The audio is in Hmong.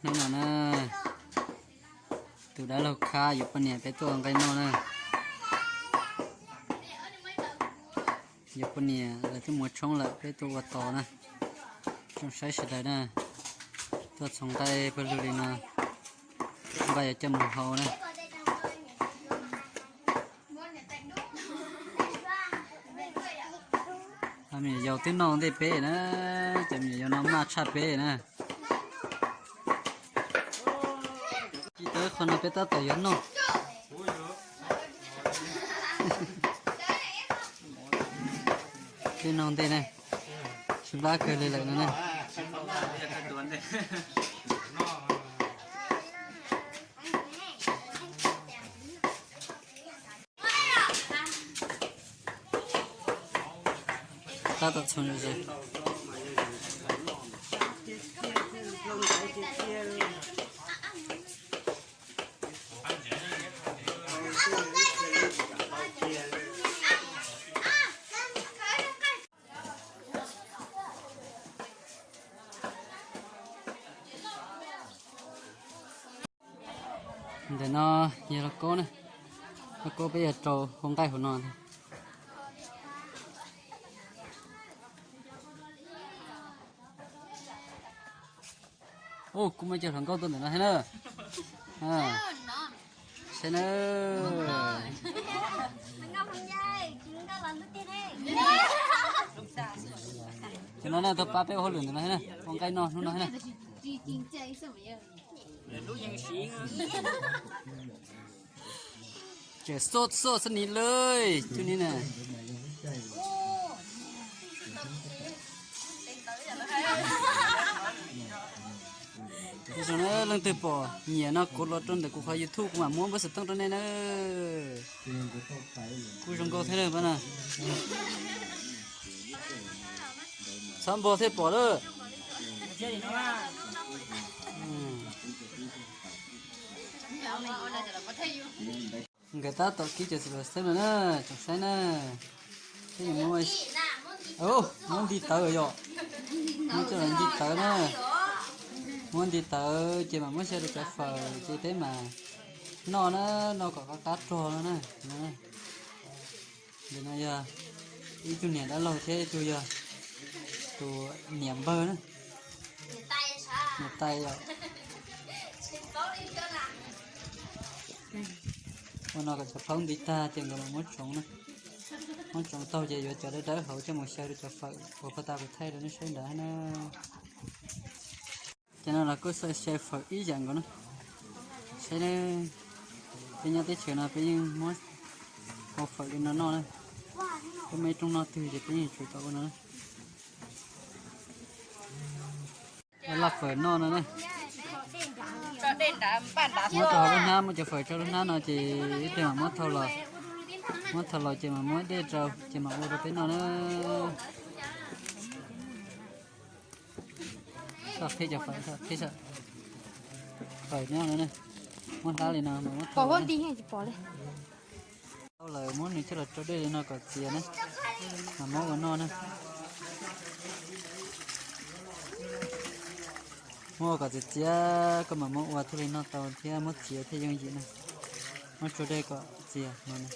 Hnub no na, tus dab laug Khab yuav poj niam peb tuaj ua nqaij noj na. Yuav poj niam lawv twb mus tshoob lawm, peb tuaj ua tos na. Zoo saib sawv daws na, tuaj txhoov nqaij pawg lug li no, npaj yuav coj mus hau na. Me nyuam yaus twb noj ntej peb na, cov me nyuam yaus no maj tshaj peb na. Tsis tau qhov no peb tab tom yuav noj. Peb noj ntej ne, sib plab kawg li lawm no ne. Tab tom txhoov ze. Ntawm no yog lauj kaub na, lauj kaub peb yuav rau hauv nqaij hauv no. Ub, kuv muaj cov hluas nkauj tuaj ntawm no thiab na. Saib na. Cov no na tuaj pab peb ua hauj lwm ntawm no thiab na, ua nqaij noj hnub no thiab na. Tseem xoj xoj xab nis lawm cov ni na. Leej twg pom nyiam no kuv los rau ntawm kuv qhov YouTube kuv mam muab npawb xov tooj rau nej na. Kuj zoo nkauj thiab na pab na. Txhob npog thiaj pom lawm. Nkawd tab tom kib cov xim pam xeeb no na, tsoom saib na. Peb yuav muab, muab nti tawv yom. Muab coj los nti tawv na. Muab nti tawv ces mam muab xyaw rau cov fawm ces peb mam noj na, noj kom qab qab rog no na. Ntawm no yog ib tug niam dab laug thiab ib tug yog tus niam npawg na. Niam tais yom. Ua no kom cov plaub nti tag ces nkawd mam muab tsoov na. Muab tsoov taug ces yuav cov dawb dawb hauv coj mus xyaw rau cov fawm uas pog tas kuv thaij rau nej saib ntawd na. Cov no los kuj xyaw fawm ib yam nkaus na. Saib na, peb nyob teb chaws no peb yeej muab ua fawm li no noj na. Peb muaj ib rooj noj twg ces peb yeej tsum tau ua no na. Laj fawm noj no ne. Muab rau hauv lub hnab, muab cov fawm tso lub hnab no ces ib pliag mam muab thau los. Muab thau los ces mam muab dej rau ces mam ua rau peb noj na. Toj qhib cov fawm, toj qhib fawm nyob no ne. Muab hlab li no mas muab thau los. Tau lawm muab nws coj los rau dej li no kom txias na, mas muab ua noj na. Muab ua kom txias txias koj mam muab ua thiaj li noj tau thiab muab txiav thiaj yooj yim na. Muab tsau dej kom txias no na.